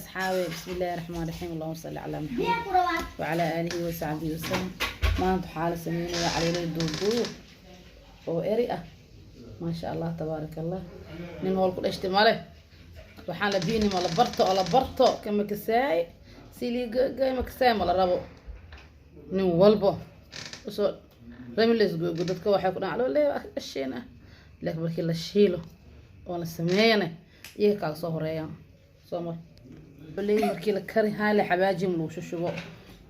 Asxaabe, bismillaahi raxmaan raxiim. Allahuma salli calaa Maxamed wacalaa aalihi wasaxbihi wasalam. Maanta waxaa la sameynayaa calooley duurduur oo eri ah. Maasha Allah, tabaaraka Allah. Nin hool ku dhashtay male, waxaan la biini ma la barto oo la barto kama kasaay siliigagay ma kasaay ma la rabo. Nin walbo usoo rami la isgogo. Dadka waxay ku dhahan calooley waa ka dhasheen ah, laakiin markii la shiilo oo la sameeyana iyaga kaaga soo horeeyaan. Soo mar calooley markii la kari haale xabaajim lagu shushubo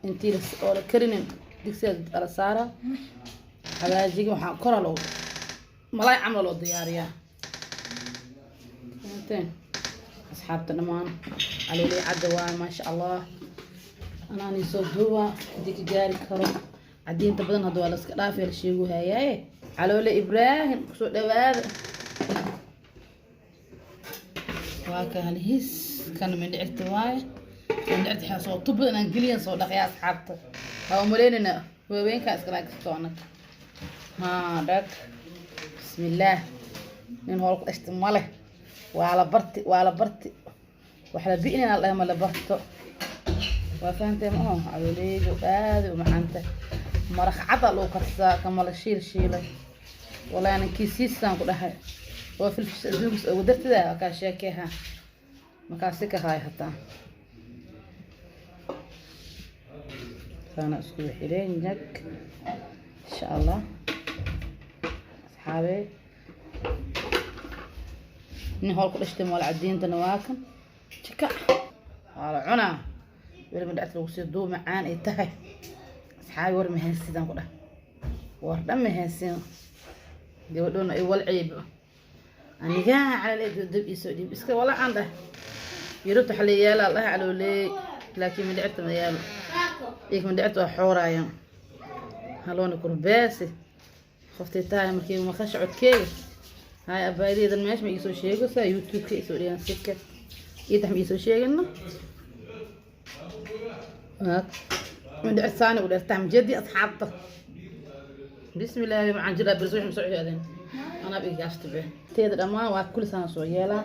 intii oo la karinin digsiga la saaraa xabaajiga, waxaa kora loo malaay camal loo diyaariyaa. Fahanteen asxaabta dhammaan? Calooley cadda waaye, maasha Allah. Anaani soo duuba haddii ka gaari karo. Cadiinta badan hadda waa la iska dhaafay, la sheegu hayaaye. Caloole Ibraahim kusoo dhawaada. Waa ka halhiis kana mindhicirta waaye. Mindhicirta waxaa soo tubo inaan geliyan soo dhaqaya asxaabta. Waa umaleynayna waaweynkaa iskala kasto anag haa dhag. Bismillaah. Nin hool ku dhashtay male, waa la barti, waa la barti. Wax la bi'inina la dhahay ma la barto. Waa fahantay ma aho? Calooleygu aad u macaanta, maraq cada lagu karsaa kama la shiil shiilay. Walaa ninkii siisaan ku dhahay waa filfis adduunkiis ugu dartida waa kaa sheekeha markaa si ka haay hataa saana isku xireen jag insha Allah. Asxaabe, nin hool ku dhashtay mool cadiintana waa kan jika waa la cunaa. Weli mindhacta lagu sii duu macaan ay tahay. Asxaabi, war mahaysidaan ku dhah, war dhan mahaysin. Gabadhoona ay walciibo anigaa calaleed dab iisoo dhiib iska walacaan dhah. Yurubta waxa la yaalaa dhaha calooleey, laakiin mindhicirta ma yaalo. Iyaga mindhicirta waa xoorayaan haloona kurbeesi qoftay tahay markii maqasha codkeega. Hay abaadeedan meesha ma iisoo sheegaysaa? YouTube-ka isoo dhigan sika iidax ma iisoo sheegino. Mindhicir saani u dheertaa majeedi asxaabta. Bismillaahi, maxaan jiraa beris wixii soo xidheen anaa igaashta be teeda dhammaan waa kulli saan soo yeelaa.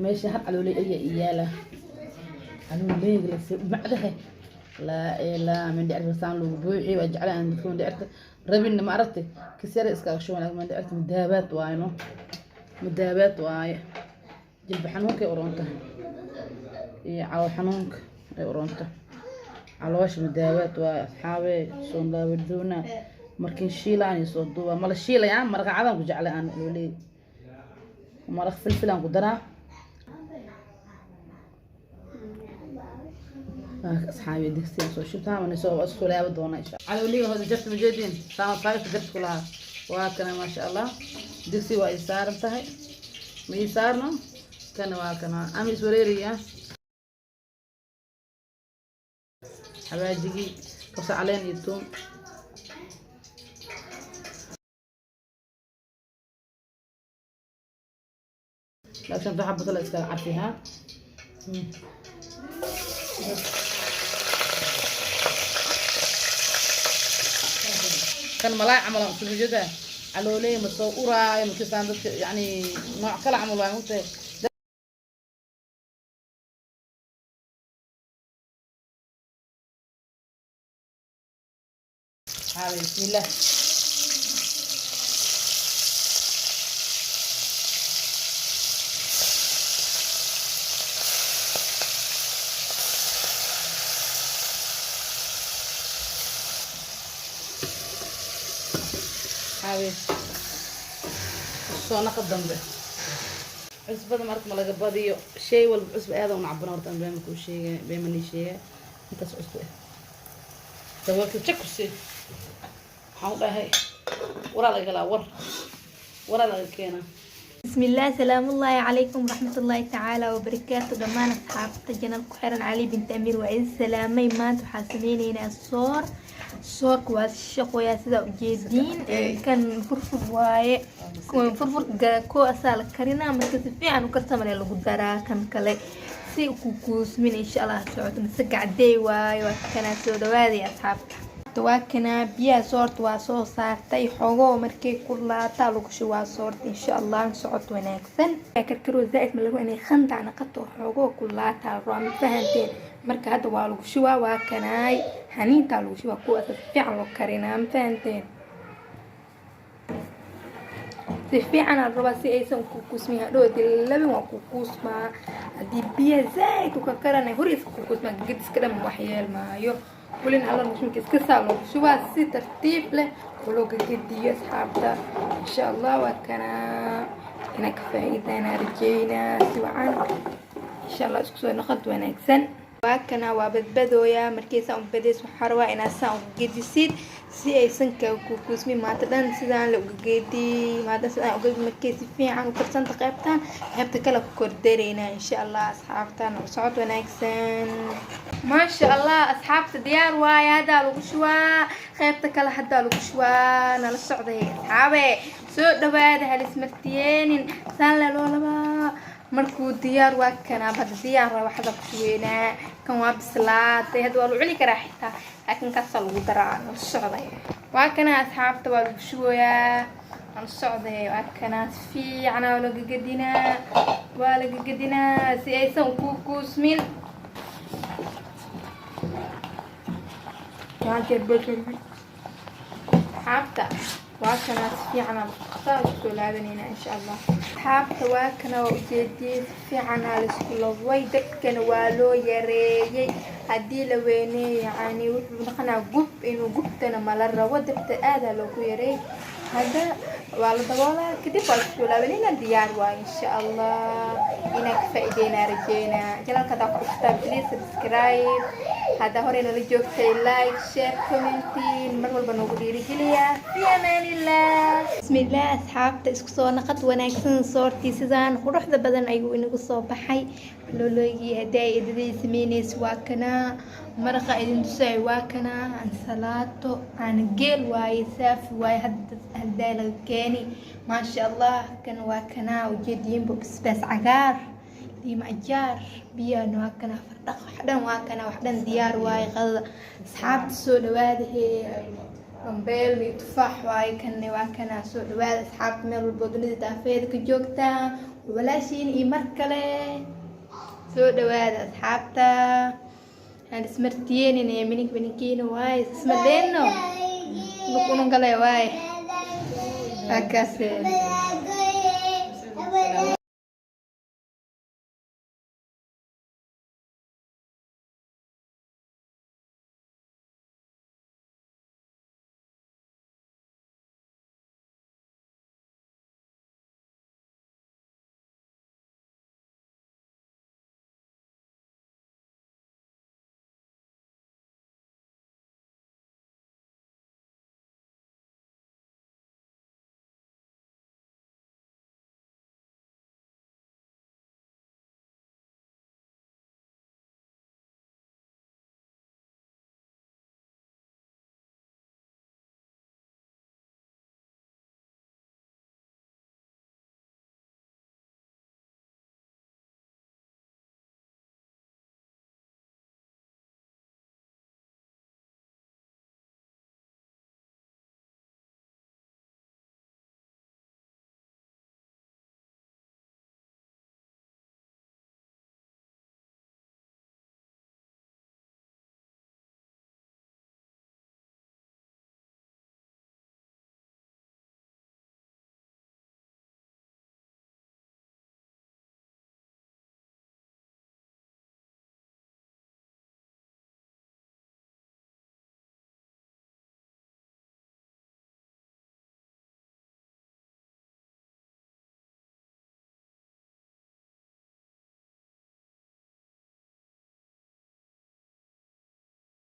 Meesha har calooley ayaa ii yaala. Calooleyga la sii macdaha laa ilaa mindhicirka saan lagu buuxiyo. Waa jeclaa aan dadka mindhicirka rabinna ma aragtay kisyara iskaga shuban, laakiin mindhicirka madaabaad waaye no, madaabaad waaye. Jilba xanuunkay u roon tahay iyo calool xanuunka ay u roon tahay. Caloosha madaabaad waaye asxaabe. Soo dhaawadoona markii shiilaan iyo soo duuba mala shiilayaan. Maraqa cadaan ku jeclay aan calooley, maraq filfilaan ku daraa. Asxaabi, digsiga soo shubtaa mana soo isku laaba doona insha Allah. Calooliga hoose jarta ma jeedin saama faayta jarta ku lahaa waa kana. Maasha Allah, digsi waa ii saaran tahay, ma ii saarno kana waa kana ama is wareeriya. Xawaajigii, kabsar caleen iyo tuun. Laakiin waxa basal iskaga carfihaa. Kan malaay camal aan isugu jeedaa. Calooley ma soo uraayo markisaan dadka yacni nooc kale camal waa mugtahay. Xaawi, bismillah. Xaawi, soo naqa dambe. Cusbada marka ma laga badiyo shay walba, cusba aad u nacbana horta. Aan beema kuu sheegay, beema nii sheegay. Intaas cusba ah daboolka jak ku sii. Waxaan u dhahay waraa laga galaa, war waraa laga keenaa. بسم الله، سلام الله عليكم ورحمة الله تعالى وبركاته. دمان أصحابتا channel ku xiran Cali bint Amiir waa idin salaamay. Maanta waxaan sameyneynaa soor. Soorka waa shaqooyaa sida ujeediin. Kan furfur waaye. Furfurka koo asaa la karinaa, marka si fiican u karsamale lagu daraa kan kale si ku kuusmin insha Allah. Socoto mise gacdey waaye. Waa kanaa, soo dhawaaday asxaabta. Waa kanaa biyaha soorta waa soo saartay. Xogoo markay kulaataa lagu shubaa soorta, insha Allah. Socod wanaagsan. Karkaroo zaaid ma lagu inay khandac naqato, xogoo kulaataa la rabaa, ma fahanteen? Marka hadda waa lagu shubaa. Waa kanaay, xaniintaa lagu shubaa, kuwaas si fiican loo karinaa, ma fahanteen? Si fiican aa rabaa si aysan kukusmin. Hadhow labin waa kukusmaa haddii biyaha zaaid u karkaranay, hor iska kukusmaa, gediska dhan wax yeelmaayo. Welina alla nushminka iska saa loogu shubaa si tartiib leh oo loo gagediyo, asxaabta, insha Allah. Waa kanaa, inaa ka faa'iidaanaa rajeynaa si wacan, insha Allah. Isku soo noqod wanaagsan. Waa kana, waa badbadooya. Markii saan u badeys, waxaa rabaa inaad saan uga gedisid si aysan kaa kukusmin. Maanta dhan sidaan la uga gedi, maanta sidaan uga. Markay si fiican u karsanta qaybtan, qaybta kale ku kordaraynaa, insha Allah. Asxaabta, socod wanaagsan. Maasha Allah, asxaabta, diyaar waaye. Haddaa lagu shubaa qaybta kale, haddaa lagu shubaa. Nala socday, asxaabe, soo dhawaada. Halis martiyeenin saan le loo labaa. Markuu diyaar, waa kanaa, hadda diyaar waa. Waxda ku shubeynaa kan waa bislaatay. Hadda waa lagu cuni karaa xitaa, laakiin kaasaa lagu daraa. Nala socday. Waa kanaa, asxaabta, waa lagu shubayaa. Nala socday. Waa kanaa, si fiican waa loo gagadinaa, waa la gagadinaa si aysan ku kuusmin. Asxaabta, waa kanaa, si fiican saa isku laabanayna, insha Allah. Asxaabta, waa kana, waa ujeediyey, si fiicanaa laisku laway. Dabkana waa loo yareeyey. Haddii la weyneeyo, yacni wuxuu noqonaa gub, inuu gubtana mala rabo. Dabta aadaa loogu yareeyey. Hadda waa la daboolaa, kadib waa isku laabanayna, diyaar waay, insha Allah. Inaa ka faa'iideynaa rajeynaa. Channelka haddaa ku cusubtaa, please subscribe. Haddaa horey nala joogtay, like, share, commenting, mar walba noogu dhiirigeliya. Fi amaanillah, bismillah. Asxaabta, isku soo naqad wanaagsan. Soortii sidaan quruxda badan ayuu inagu soo baxay. Looloogii haddii ay edadii sameynaysa, waa kanaa. Maraqa idin tusay, waa kanaa. Ansalaato caana geel waaye, saafi waaye, hadda haddaa laga keeni, maasha Allah. Kan waa kanaa, ujeediinba, basbaas cagaar, liima ajaar, biyahana waa kanaa, fardhaq, wax dhan waa kanaa, wax dhan diyaar waaye. Qadada, asxaabta, soo dhawaada. Hee, bambeel iyo tufaax waaye kanne. Waa kanaa, soo dhawaada, asxaabta, meel walbo dunida daafeeda ka joogtaa. Walaashiin iyo mar kale soo dhawaada, asxaabta. Aan ismartiyeenin, minink mininkiina waaye, ismadheeno unugale waaye, waa kaase.